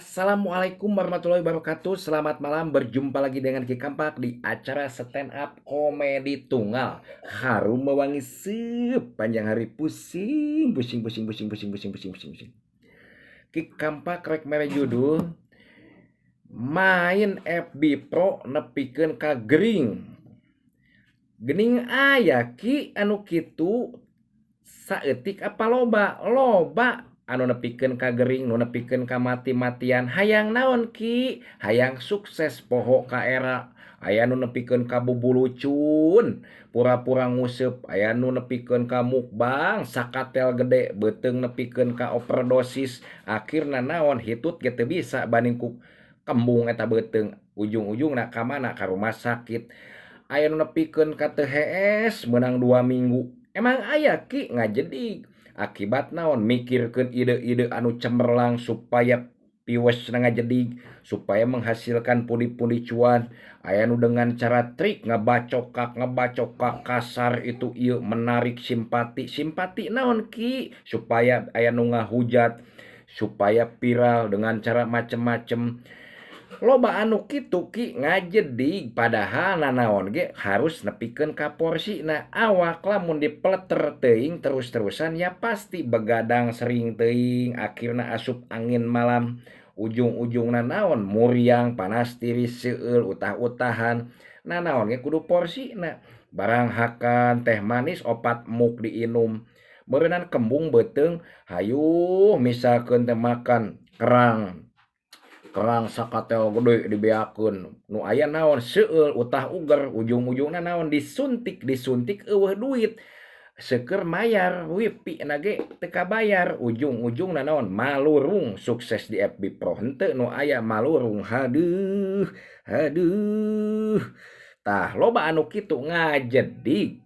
Assalamualaikum warahmatullahi wabarakatuh. Selamat malam, berjumpa lagi dengan Ki Kampak di acara stand up komedi tunggal. Harum mewangi sepanjang hari, pusing, pusing, pusing, pusing, pusing, pusing, pusing, pusing, pusing. Ki Kampak rek mere judul main FB Pro nepikeun ka gering. Gening aya ki anu kitu saeutik apa loba? Loba anu nepikeun ka gering, nu nepikeun ka mati-matian. Hayang naon ki? Hayang sukses poho ka era. Aya nu nepikeun ka bubulucun, pura-pura nguseup. Aya nu nepikeun ka mukbang, sakatel gede, beuteung nepikeun ka overdosis. Akhirna naon, hitut ge teu bisa banding ku kembung eta beuteung. Ujung-ujungna ka mana? Ka rumah sakit. Aya nu nepikeun ka teu hees meunang 2 minggu. Emang aya ki ngajedig. Akibat naon, mikirkeun ide-ide anu cemerlang supaya piwesna ngajedig, supaya menghasilkan pundi-pundi cuan. Aya nu dengan cara trik ngebacokak, ngebacokak kasar itu ieu menarik simpati. Simpati naon ki? Supaya aya nu ngahujat, supaya viral dengan cara macem-macem. Loba anu kitu ki ngajedig, padahal nanaon ge harus nepikeun ka porsina. Awak lamun dipeleter teuing terus-terusan ya pasti begadang sering teuing, akhirna asup angin malam. Ujung-ujungna naon, muriang, panas tiris, seueul, utah-utahan. Nanaon ge kudu porsina. Barang hakan teh manis 4 muk diinum. Beureunan kembung beuteung, hayuh misalkeun teh makan kerang. Kerang sakatel gede dibeakeun. Nu aya naon, seueul, utah uger, ujung-ujungna naon, disuntik, disuntik eueuh duit. Seueur mayar wifi na ge teu kabayar, ujung-ujungna naon, malurung sukses di FB Pro. Henteu nu aya malurung, haduh, haduh. Tah loba anu kitu ngajedig.